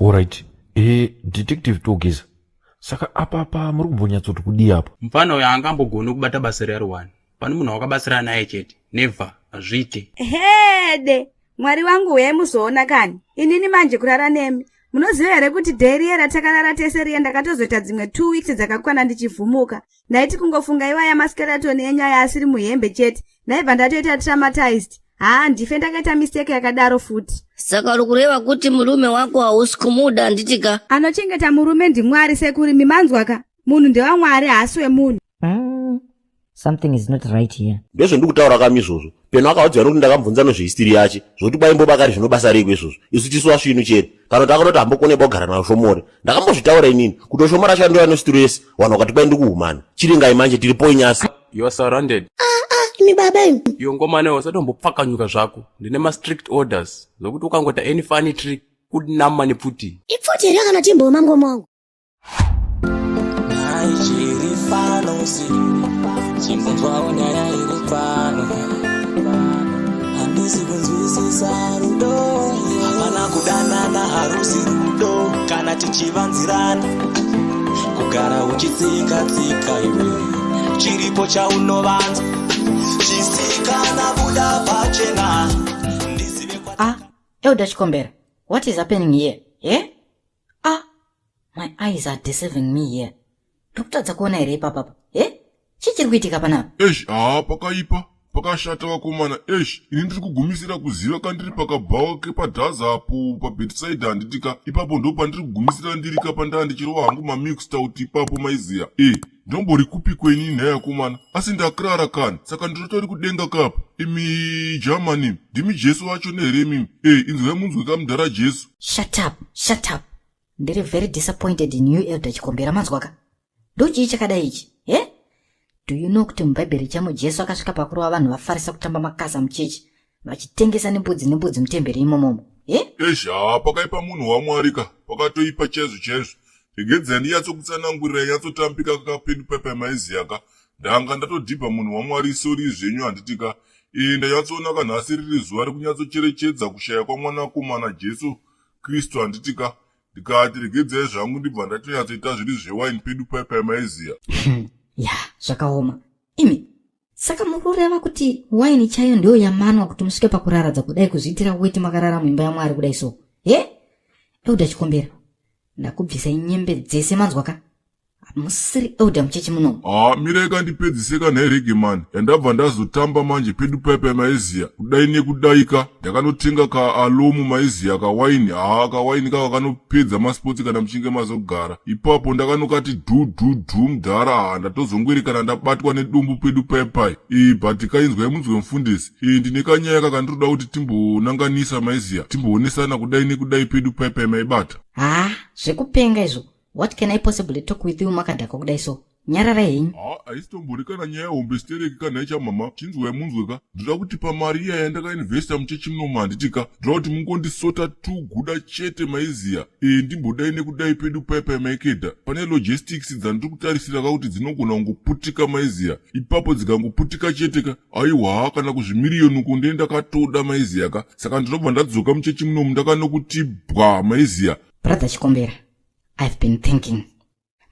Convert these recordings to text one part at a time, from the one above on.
Alright, Detective Togeza, saka apapa muri kumbonyatsoti kudii apa? Mufana uyo haangambogoni kubata basa rari one. Pane munhu wakabatsira naye chete. Never, hazviite. Hede, Mwari wangu, uyai muzoona kani. Inini manje kurara nemi. Munoziva here kuti day riye ratakarara tese riye ndakatozoita dzimwe 2 weeks dzakakwana ndichivhumuka. Ndaiti kungofunga iwaya maskeleton enyaya asiri muhembe chete. Ndaibva ndatoita traumatized. Haa, ndife ndakaita mistake yakadaro futi. Saka uri kureva kuti murume wako hausi kumuda, handiti ka? Anochengeta murume ndiMwari, sekuri mimanzwa ka. Munhu ndewaMwari, haasi wemunhu. Something is not right here. Ndozvondiri kutaura kami izvozvo. Peno akaudzwa nokuti ndakamubvunza nezvehistory yache. Zvokuti kwaimbobakari zvinobasa reiko izvozvo. Isu tisu vasvinu chete. Kana kuti akanoti hambokone kugara nayo Shomore. Ndakambozvitaura inini kuti Shomore achandoya nestress. Vanhu vakati kwai ndikuhumana. Chiringai manje tiri poinyasi. You are surrounded. Imi baba imi. Iwe ngomane usatombopfakanyuka zvako. Ndine ma strict orders. Zokuti ukangoita any funny trick kunama nepfuti. Ipfuti here kana timboma mngoma wangu? Chiri pano si chimbonzwawo nyaya iri pano, handisi kunzwisisa rudo. Hapana kudanana, harusi rudo kana tichivanzirana, kugara uchitsika tsika iwe chiripo chaunovanza chisikana, buda pachena ndizive. Ah, Elder Chikombera, what is happening here? Eh? Ah, my eyes are deceiving me here. Ndokutadza kuona here ipapapa? Eh? Chii chiri kuitika panapa? Eish, haa, pakaipa, pakashata vakomana. Eish, ini ndiri kugumisira kuziva kandiri pakabhawa kepadhaza apo paBetiside, handitika? Ipapo ndo pandiri kugumisira ndiri kapandaa ndichirova hangu mamilk stout ipapo, maiziya. E, ndombori kupi kwenini nhai akomana? Asi ndakrara kani, saka ndinotori kudenga kapa. Imi Germany, ndimi Jesu wacho nehere imimi? E, inzwai munzwe kamudhara Jesu. Shut up, shut up. Ndiri very disappointed in you, Elder Chikombera, manzwaka. Ndochii chakadai ichi? Eh? Do you know kuti muBhaibheri chamo Jesu akasvika pakurova vanhu vafarisa kutamba makasa muchechi vachitengesa nembudzi nembudzi mutemberi imomomo? Eh? Eish, haa, pakaipa munhu waMwari ka, pakatoipa chaizvo chaizvo. Regedzai ndinyatsokutsanangurira, nyatsotambika kapedu paipai, maiziya ka. Ndanga ndatodhibha munhu waMwari, sorry zvenyu, handitika? E, ndanyatsoona ka nhasi riri zuva rekunyatsocherechedza kushaya kwamwanakomana Jesu Kristu, handitika? Ndikati regedzai zvangu ndibva ndatonyatsoita zviri zvewaini pedu paipai, maiziya. Ya, zvakaoma. Imi, saka muri kureva kuti waini chaiyo ndiyo yamanwa kuti musvike pakuraradza kudai, kuzviitira weti makarara muimba yaMwari kudai so? He? Elder Chikombera, ndakubvisai nyembe dzese, manzwa ka? Hamusiri elder muchechi munomu. Haa, mirai kandipedzise kanhai Regeman. Yandabva ndazotamba manje pedu paipai, maiziya, kudai nekudaika ndakanotenga kaalomu, maiziya, kawaini. Haa, kawaini kaka kanopedza maspotsi kana muchinge mazogara ipapo. Ndakanokati dhu dhu dhu mudhara. Haa, ndatozongwerekana ndabatwa nedumbu pedu paipai. E, but kainzwai munzwe mufundisi. E, ndine kanyaya kakandiroda kuti timbonanganisa, maiziya, timboonesana kudai nekudai pedu paipai, maibata. Haa, zvekupenga izvo. What can I possibly talk with you makadhakwa kudai so? Nyararai henyu. Haa, haisitombori kana nyaya hombe stereki kanhai chamama. Chinzwai munzwe ka, ndoda kuti pamari iya yandakainvesta muchechi munomu, handitika? Ndoda kuti mungondisota tu guda chete, maiziya. E, ndimbodai nekudai pedu paipai, maikeda. Pane logistics dzandiri kutarisira ka kuti dzinogona kungoputika, maiziya. Ipapo dzikangoputika chete ka, aiwa, kana kuzvimiriyoni uko ndee ndakatoda, maiziya ka. Saka ndinobva ndadzoka muchechi munomu ndakanokuti bwa, maiziya. Brother Chikombera, I've been thinking.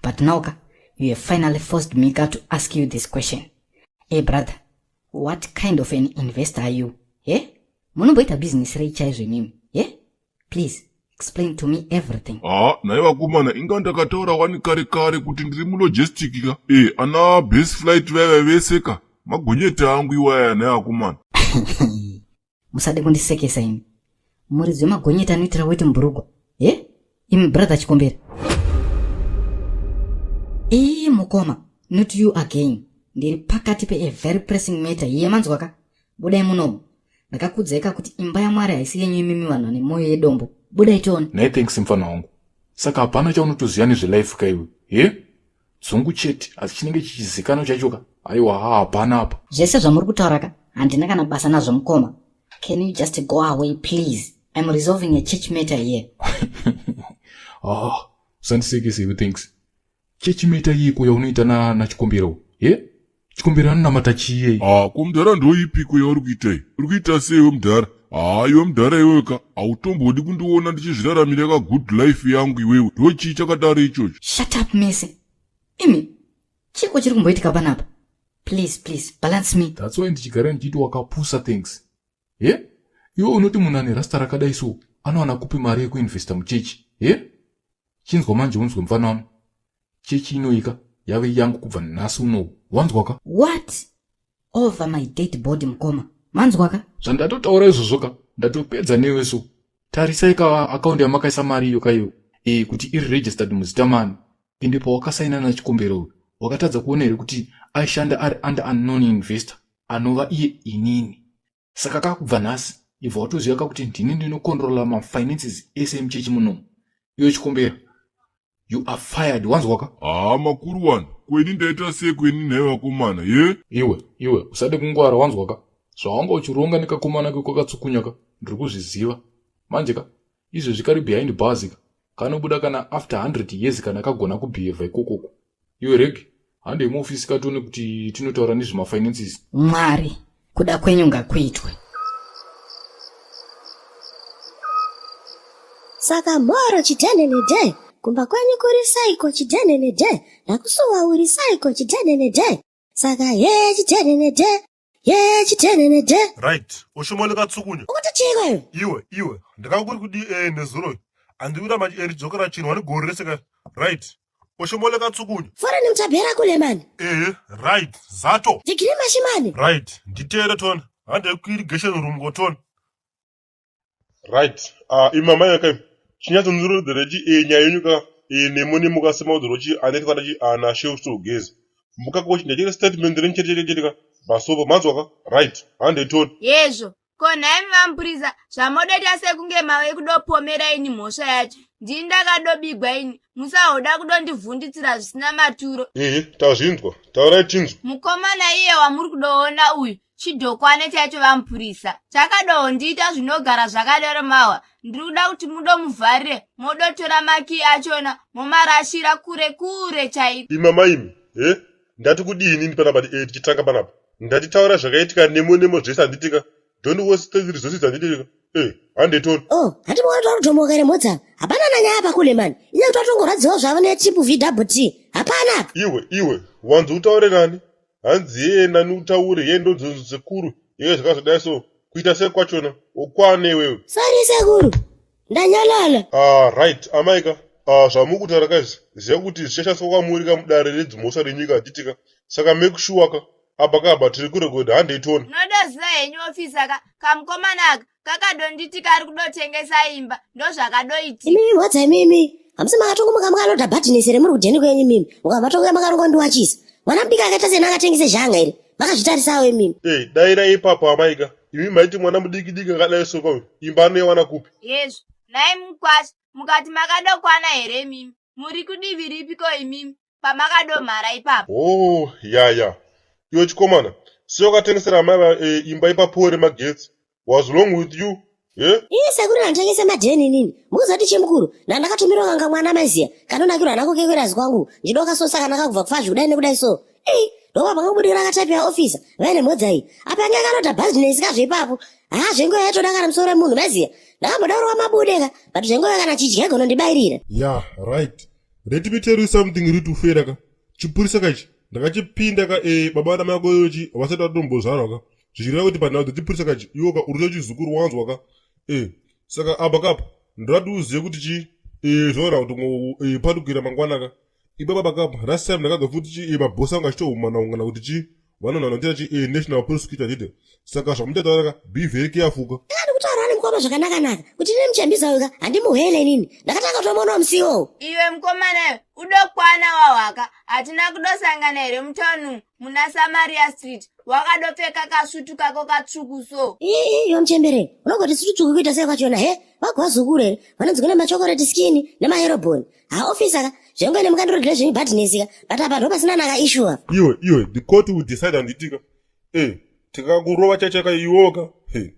But now ka, you have finally forced me ka to ask you this question. Hey brother, what kind of an investor are you? Eh? Munomboita business rei chaizvo imimi? Eh? Please, explain to me everything. Haa, nhai vakomana, inga ndakataura wani kare kare kuti ndiri mulogistic ka. E, ana Base Flight vaiva vese ka, magonyeti angu iwaya, nhai akomana. Musade kundisekesa imi. Muridzi wemagonyeti anoitira weti mubhurugwa. Eh? Imi brother Chikombera. Ii mukoma, not you again. Ndiri pakati pe a very pressing matter. Iye manzwa ka? Budai munomu. Ndakakudzai ka kuti imba yaMwari haisi yenyu imimi vanhu vane mwoyo yedombo. Budai tione. Nhai Thanks mfana wangu, saka hapana chaunotoziva nezvelife ka iwe? He, dzungu chete, asi chinenge chichizikanwa chacho ka, aiwa, haa, hapana apa. Zvese zvamuri kutaura ka, handina kana basa nazvo mukoma. Can you just go away please? I'm resolving a church matter here. Ah, usandisekese iwe Thanks. Church matter yiko yaunoita naChikombero? He, Chikombero anonamata chiyei? Ah, ko mudhara, ndoipiko yauri kuita iyi? Uri kuita sei we mudhara? Haa iwe mudhara iweka, hautombodi kundiona ndichizviraramira ka good life yangu iwewe. Ndochii chakadaro ichocho? Shut up mese. Imi, chiko chiri kumboitika panapa? Please, please, balance me. That's why ndichigara ndichiti wakapusa thanks. He? Iwe unoti munhu ane rasta rakadai so anowana kupi mari yekuinvesta muchechi? He? Chinzwa manje unzwe mfana wami. Chechi inoika yave yangu kubva nhasi unowu. Wanzwaka? What? Over my dead body mukoma. Manzwaka? Zvandatotaura izvozvo ka ndatopedza newe so. Tarisai ka account yamakaisa mari iyo kaiyo. Eh kuti iri registered muzita mani. Ende pawakasaina naChikombero uyu wakatadza kuona here kuti aishanda ari under unknown investor anova iye inini. Saka ka kubva nhasi ibva watoziva ka kuti ndini ndinokontrola mafinances ese emuchechi munomu. Iwe Chikombera you are fired wanzwa ka? Haa makuru wani, kweni ndaita sei kweni nhai vakomana ye? Iwe iwe usade kungwara wanzwa ka? Zvawanga uchironga nekakomana keko kakatsukunya ka ndiri kuzviziva. Manje ka izvezvi kari behind bars ka kanobuda kana after 100 years kana kagona kubehave ikokoko. Iwe Reg handei muofisi katione kuti tinotaura nezvemafinances. Mwari, kuda kwenyu ngakuitwe. Saka mhoro chidhenene kumba kwenyu kuri saiko chidhenene ndakusuwa uri saiko chidhenene saka ye chidhenene ye chidhenene Right, ushomole katsukunyo. Ukuti chiko iwe? Iwe, iwe, ndakanguri kudi eh nezuro. Andiri manje eh ndidzokera chinhu wani gore rese ka. Right. Ushomole katsukunyo. Foreign muchabhera kule mani. Eh, right, zato. Degree mashimani. Right, nditeere tona. Hande ku irrigation room go tona. Right. Ah, ima mai kai. Chinyatsondirodzera chi eh nyaya yenyu ka eh nemo nemo kasema udzoro chi aneti kana chi ana shefu gezi. Mbuka ko chi ndachira statement renyu chete chete chete ka. Basopo manzwa ka? Right. Hande tona. Yezvo, ko nhaimi vamupurisa zvamodoita sekunge mave kudopomera ini mhosva yacho. Ndini ndakadobigwa ini, musahoda kudondivhunditsira zvisina maturo. Ehe, tazvinzwa. Taurai tinzwe. Mukomana iye wamuri kudoona uyu chidhokwane chaicho vamupurisa. Chakadohondiita zvinogara zvakadaro mahwa. Ndiri kuda kuti mudomuvharire modotora makiyi achona momarashira kure kure chaiko. Ima maimi, he? Ndati kudii inini panapa eh, tichitanga panapa? Ndati taura zvakaitika nemo nemo zvese handitika. Don't waste the resources handitika. Eh, hande tona. Oh, handi muona kuti varikutomoka here mhodzi ava? Hapana nanyaya apa kule mani. Inyaya kuti vatongorwadziwa zvavo netriple V double T. Hapana apa. Iwe, iwe, wanzi utaure nani? Hanzi yeye nani utaure, yeye ndonzonzo sekuru, yeye zvakazodai so. Kuita sei kwachona? Ukwane iwewe. Sorry sekuru. Ndanyalala. Ah, right, amaika. Ah, zvamukutaura kaizvi, ziva kuti zvichashandiswa kwamuri ka mudare redzimhosva renyika handitika. Saka make sure ka, apa ka apa tiri kurekodha, handei tione. Munodoziva henyu ofisa ka, kamukomana aka kakadonditi kari kudotengesa imba, ndozvakadoitika. Imimi mhodza imimi. Hamusi makatongomuka mukanoda bhadhinesi here muri kudheni kwenyu imimi. Mukabva matouya makarongondiwachisa. Mwana mudiki akaita seni akatengese zhanga here? Makazvitarisawo imimi. Eh, daira ipapo amaika. Imi maiti mwana mudiki diki akadai so kauyu. Imba anoiwana kupi? Yezvo, nhai mukwasha, mukati makadokwana here imimi? Muri kudivi ripiko imimi pamakadomhara ipapo? Oh, ya ya. Iwe chikomana, sei wakatengesera amai va eh, imba ipapo remagetsi? Was wrong with you? Eh? Iye sekuru ndanditengese madheni inini. Mukuzoti chemukuru, ndandakatumirwa kanga mwana maiziya. Kanonakirwa nako kekwerazi kwangu. Ndidoka so saka nakakubva kufazvi kudai nekudai so. Ei, ndopa pangabudira akatapi ya officer. Vaine mhodza iyi. Apa yange akanoda business kazve ipapo. Haa zvenguva yatoda kana musoro wemunhu maiziya. Ndakamboda kurova mabude ka, but zvenguva kana chidya gonondibairira. Yeah, right. Let me tell you something Ritu Fera ka. Chipurisa ka ichi. Ndakachipinda ka eh baba na mai ako chi vasati vatombozvarwa ka. Zvichireva kuti panhau dzechipurisa ka ichi iwe ka uri chizukuru wanzwa ka. Eh, saka apa kapa ndoda uzive kuti chi eh zvaona kuti eh pandukira mangwana ka. Ibaba bakapa last time ndakabva futi chi eh mabhosi angu achitohumana ungana kuti chi vanonhu vanoita chi eh national prosecutor ndite. Saka zvamuchataura ka be very careful ka. Ndakati kutaura nemukoma zvakanaka-naka kuti ndine muchambisa uyu ka handimuhwele inini. Ndakatanga kutomuonawo musi iwowo. Iwe mukomana iwe, udokwana wahwaka, hatina kudosangana here mutauni umu muna Samaria Street, wakadopfeka kasvutu kako katsvuku so. Ii, iwe muchembere, unogoti sutu tsvuku kuita sei kwachona he? Vagwazukuru here? Vanonzi kune machokoreti skin nemaherobhoni. Ha officer ka, zvenguva nemukandirodhira zvenyu badness ka, but apa ndopasina naka issue apa. Iwe, iwe, the court will decide handitika. Eh, tikakurova chachaka iwoka. Hey.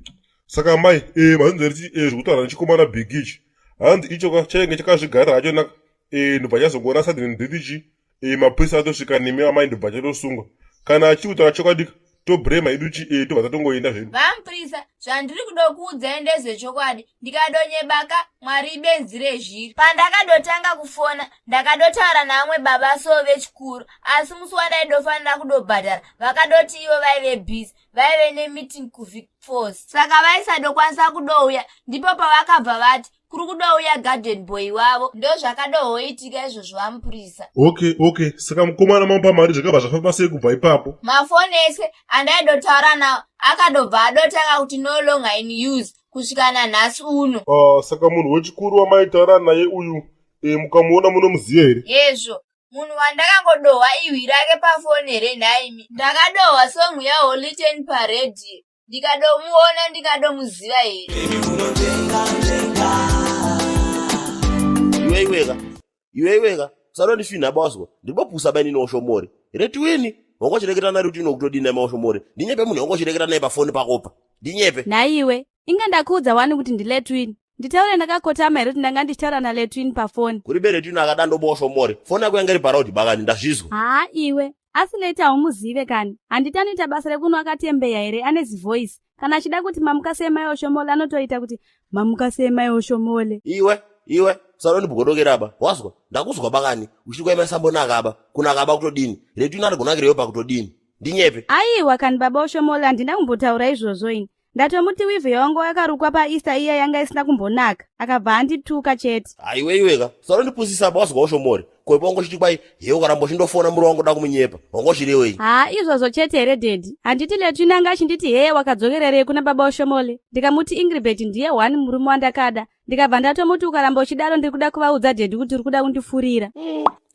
Saka mai, eh manzi richi eh zvekutaura nechikomana big ichi. Hanzi icho ka chainge chakazvigarira hacho naka. Eh ndobva chazongoona sudden death ichi. Eh mapurisa atosvika nemi amai ndobva chatosungwa. Kana achikutaura chokwadi ka, Tobrema idu chi e tobva tatongoenda zvedu. Vamupurisa, zvandiri kudokuudzai ndezvechokwadi. Ndikadonyebaka, Mwari ibenzi rezviri. Pandakadotanga kufona, ndakadotaura naamwe baba so vechikuru, asi musi wandaidofanira kudobhadhara, vakadoti ivo vaive busy, vaive nemeeting kuVic Falls. Saka vaisadokwanisa kudouya, ndipo pavakabva vati kuri kudouya garden boy wavo. Ndozvakadohoitika izvozvo vamupurisa. Okay, okay. Saka mukomana mamupa mari zvakabva zvafamba sei kubva ipapo? Mafoni ese andaidotaura nawo akadobva adotanga kuti no longer in use kusvika nanhasi uno. Saka munhu wechikuru wamaitaura naye uyu mukamuona munomuziva here? Hezvo, munhu wandakangodohwa ihwi rake pafoni here nhaimi? Ndakadohwa song yaHoly Ten paredhiyo, ndikadomuona ndingadomuziva here? Iwe iweka, iwe iweka, usadondifinha bwazwa, ndiribopusa bainini oshomori. Retiwini, wanga uchireketa naye kuti inokutodini naye maoshomori. Ndinyepe munhu wanga uchireketa naye pafoni pakopa. Ndinyepe. Nhaiwe, inga ndakuudza wani kuti ndiLetwin. Nditaure ndakakotama here kuti ndanga ndichitaura naLetwin pafoni? Kuri beretwin akada ndoba oshomori. Foni yako yanga iri paraudi bakani, ndazvizwa. Haa iwe, asi late haumuzive kani. Handiti anoita basa rekunwa katembeya here ane zivoice. Kana achida kuti mamuka sei mai Oshomole anotoita kuti mamuka sei mai Oshomole. Iwe, iwe, usadondibgodokera aba. Wazwa? Ndakuzwa bakani. Uchiti kwai mai sambonaka aba. Kunaka aba kutodini? Retwin arigonakireyo pakutodini? Ndinyepe. Aiwa kani baba Oshomole handina kumbotaura izvozvo ini. Ndatomuti weave yawangu yakarukwa paEaster iya yanga isina kumbonaka. Akabva andituka chete. Aiwe iweka, usadondipusisa aba wazwa Oshomole. Ko ipo wangochiti kwai he ukaramba uchindofona muri wangu da kumunyepa. Wangochirewei? Haa izvozvo chete here daddy? Handiti Letwin anga achinditi hee wakadzokererei kuna baba Oshomole. Ndikamuti Ingribert ndiye one murume wandakada. Ndikabva ndatomuti ukaramba uchidaro ndiri kuda kuvaudza daddy kuti uri kuda kundifurira.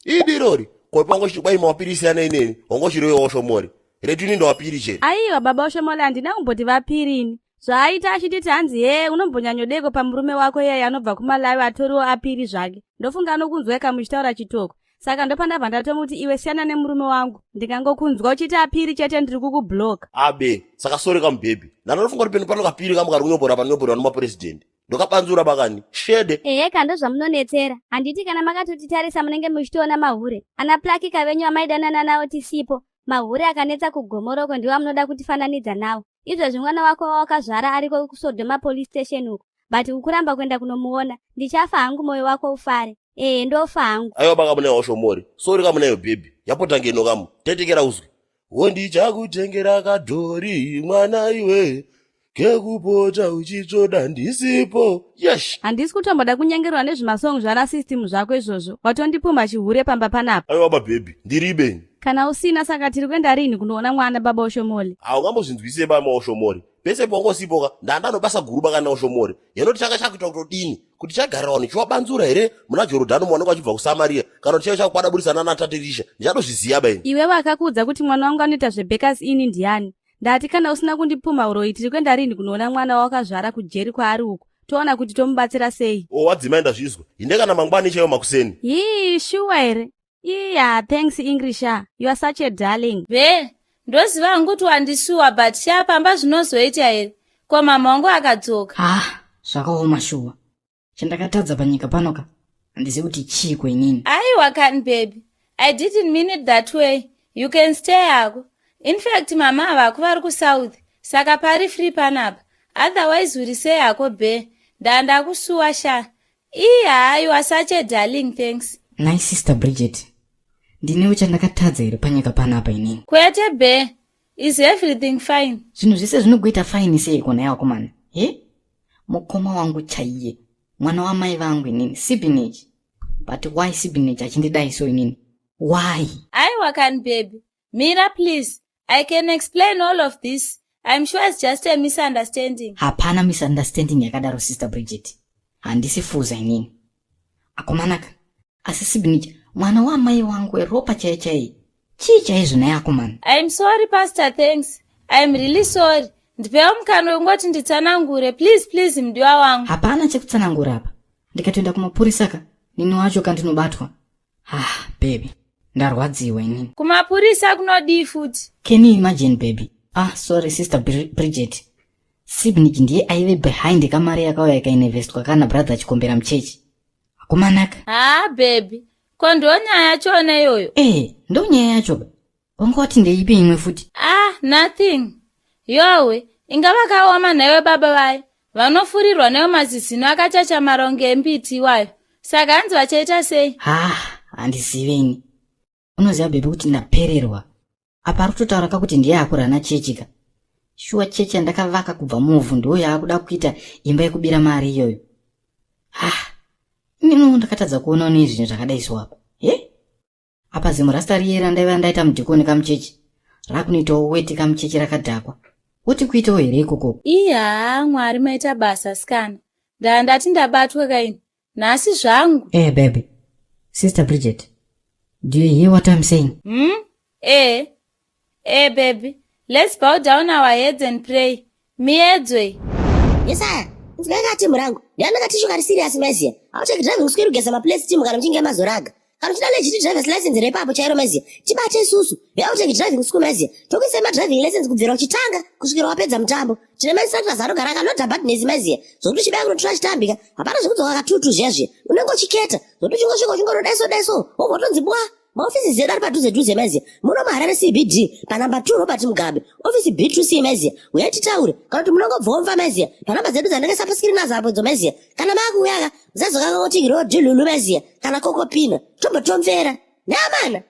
Idi irori. Ko ipo wangochiti kwai mawapiri siyana ineni. Wangochirewei Oshomole? Retwin ndowapiri chete. Aiwa baba Oshomole handina kumboti vapiri ini. Zvaaita achinditi hanzi hee unombonyanyodeko pamurume wako iyeye anobva kuMalawi atoriwo apiri zvake. Ndofunga anokunzwa ika muchitaura chitoko. Saka ndopandabva ndatomuti iwe siyana nemurume wangu. Ndingangokunzwa uchiti apiri chete ndiri kukublock. Abe, saka sorry kamubhebhi. Ndanofunga kuti peno pano kapiri kamu kari kunyopora panonyoporwa nemapresident. Ndokapanzura bakani. Shede. Eheka ndozvamunonetsera. Handiti kana makatotitarisa munenge muchitoona mahure. Ana Plakika venyu amaidanana nawo tisipo. Mahure akanetsa kugomoroko ndiwo amunoda kutifananidza nawo. Izvezvi mwana wako wawakazvara ariko kuSodoma police station uko. But ukuramba kuenda kunomuona. Ndichafa hangu moyo wako ufare. Ehe ndofa hangu. Aiwa baka mune oshomori. Sorry kamunayo baby. Yapota ngeno kamu. Tetekera uzwe. Wondichakutengera kadhori mwana iwe. Kekupota uchitsvoda ndisipo. Yes. Handisi kutomboda kunyengerwa nezvimasong zvana system zvako izvozvo. Watondipumha chihure pamba panapa. Aiwa ba baby, ndiribe. Kana usina saka tiri kuenda rinhi kunoona mwana baba Oshomole? Haungambozvinzwisise baba Oshomole. Pese pawangosipo ka ndanda basa guru bakana Oshomole. Yanoti changa chakuita kutodini? Kuti chagarira vanhu chiwabanzura here muna Jorodhani mwana wachibva kuSamaria kana kuti chaive chakukwadaburisa nana Tatirisha. Ndichatozviziva ba ini. Iwewe akakuudza kuti mwana wangu anoita zvebakers ini ndiani? Ndati kana usina kundipumha uroyi tiri kuenda rinhi kunoona mwana wawakazvara kujeri kwaari uko toona kuti tomubatsira sei. O wadzimai ndazvizwa. Hinde kana mangwani chaiwo makuseni. Hii shuwa here? Iya thanks Ingrisha you are such a darling. Bee ndoziva hangu kuti wandisuwa but sha pamba zvinozoita here ko mama wangu akadzoka. Ah zvakaoma shuwa. Chandakatadza panyika pano ka handizivi kuti chiiko inini. Aiwa kani baby I didn't mean it that way you can stay hako in fact mama havako vari kusouth saka pari free panapa otherwise uri sei hako bee ndandakusuwa sha Ii haa you are such a darling thanks. Nhai sister Bridget ndinewo chandakatadza here panyika panapa inini? Kwete bee is everything fine? Zvinhu zvese zvinogoita fine seiko nhai vakomana? He? Mukoma wangu chaiye mwana wamai vangu inini Sibinage. But why Sibinage achindidai so inini? Why? Aiwa kani baby mira please I can explain all of this. I'm sure it's just a misunderstanding. Hapana misunderstanding yakadaro Sister Bridget. Handisi fuza inini. Akomanaka. Asi Sibinich, mwana wamai wangu weropa chaiye chaiye. Chii chaizvo naye akomana? I'm sorry Pastor, thanks. I'm really sorry. Ndipewo mukana wekungoti nditsanangure. Please, please mudiwa wangu. Hapana chekutsanangura apa. Ndikatoenda kumapurisa ka, nini wacho ka ndinobatwa. Ah, baby. Ndarwadziwa inini. Kumapurisa kunodii futi? Can you imagine baby? Ah, sorry sister Bridget. Sibnich ndiye aive behind kamari yakauya ikainvestwa kana brother achikombera muchechi. Akomanaka. Ah, baby. Ko ndo nyaya yachona iyoyo? Eh, ndo nyaya yacho. Wanga wati ndeipi imwe futi? Ah, nothing. Yowe, inga vakaoma nhaiwe baba vayo. Vanofurirwa newo mazizino akachachamara kunge embiti iwayo. Saka hanzi vachaita sei? Ha, handizive ini. Unoziva baby kuti ndapererwa. Apa ari kutotaura kakuti ndiye akurana chechi ka. Shuwa chechi yandakavaka kubva muvhu ndiyo yaakuda kuita imba yekubira mari iyoyo. Ha, inini ndakatadza kuona nei zvinhu zvakadai so apa. He? Apa zimurasta riye randaiva ndaita mudhikoni kamuchechi. Rakunoitawo weti kamuchechi rakadhakwa. Woti kuitawo here ikoko? Iya, Mwari maita basa sikana. Ndaa ndati ndabatwa kaini. Nhasi zvangu. Eh, baby. Sister Bridget. Do you hear what I'm saying? Eh. Eh, baby. Let's bow down our heads and pray. Miedzwe. Yesaya, nzwai timu rangu. Ndiani katishu kari serious maiziya. Auteki driving school kugeza maplates timu kana muchinge mazoraga. Kana uchida legit driver's license repapo chairo maiziya. Tibate isusu. VeAuteki driving school maiziya. Tokuisai madriving license kubvira uchitanga kusvikira wapedza mutambo. Tine mainstructors anogara akalodha badness maiziya. Zvokuti uchibaya kunotora chitambika. Hapana zvekudzoka katutu zviya zviya. Unenge uchiketa. Zvokuti uchingosvika uchingono daiso. Wobva utonzi bwa. Maofisi edu ari padhuze dhuze maiziya. Muno muHarare CBD panamba 2 Robert Mugabe. Ofisi B2C maiziya. Uyai titaure. Kana kuti munongobvomva maiziya. Panamba dzedu dzandakaisa paskirini nadzo apo dzo maiziya. Kana makuuyaka musazokanga kuti rodhilulu maiziya. Kana kokopina. Tombotomvera. Nyamana.